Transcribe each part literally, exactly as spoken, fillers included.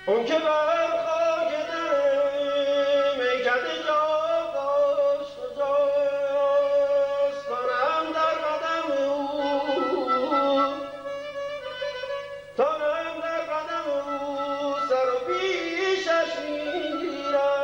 اون که بر خاک دل میکده جا داشت، کجاست؟ دارم در قدم او، دارم در قدم او، سر و پیشش می‌گیرم.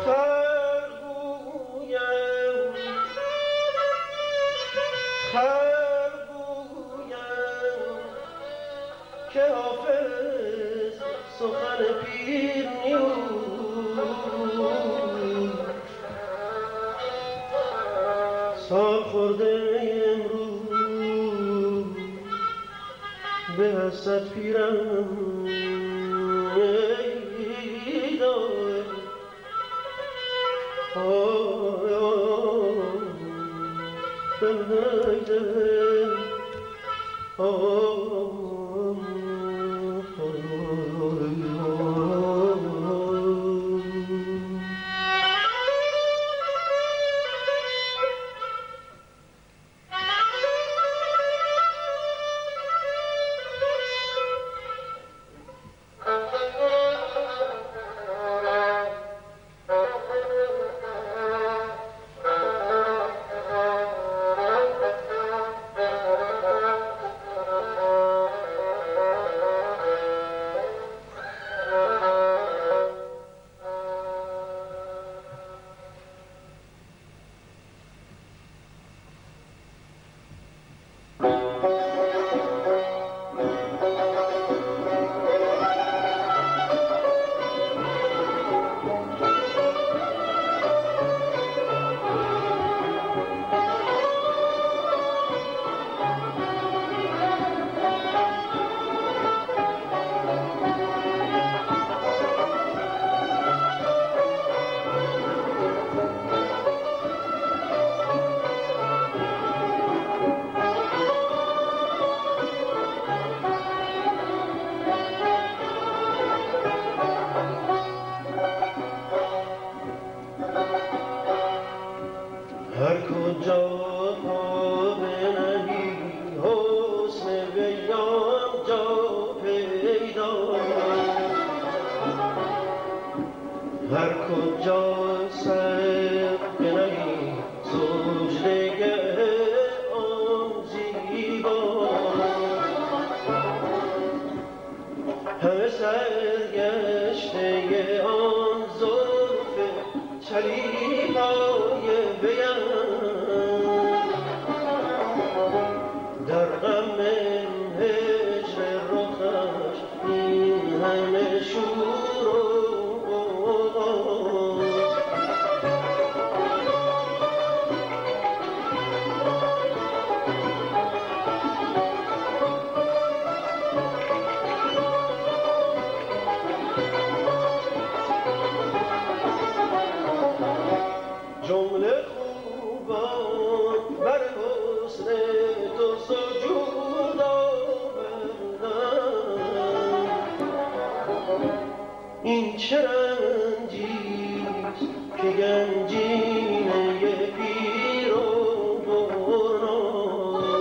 خر گویم، خر گویم که حافظ سخن پیر نیو. سال خورده امروز به صد پیرم، ای دای. هر کجا پا بنهی حسن وی آنجا پیدا، هر کجا سر بنهی سجده‌گه آن زیبا. همه سرگشتهٔ آن زلف چلیپای وی‌ام، در غم هجر رخش این همه شور و غوغا. جمله خوبان بر حسن تو سجود آوردند. این چه رنجیست که گنجینهٔ پیر و برناست؟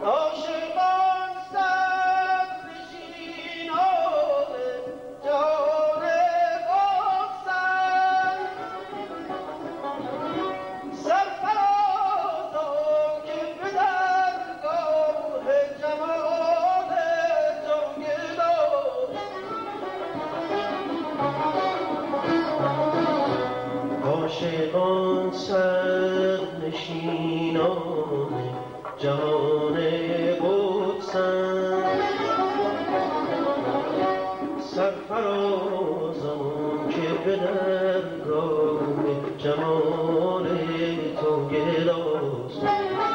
عاشقان صبر صدر نشینان جهان قدسم، سرفرازان که به درگاه جمال تو گداست.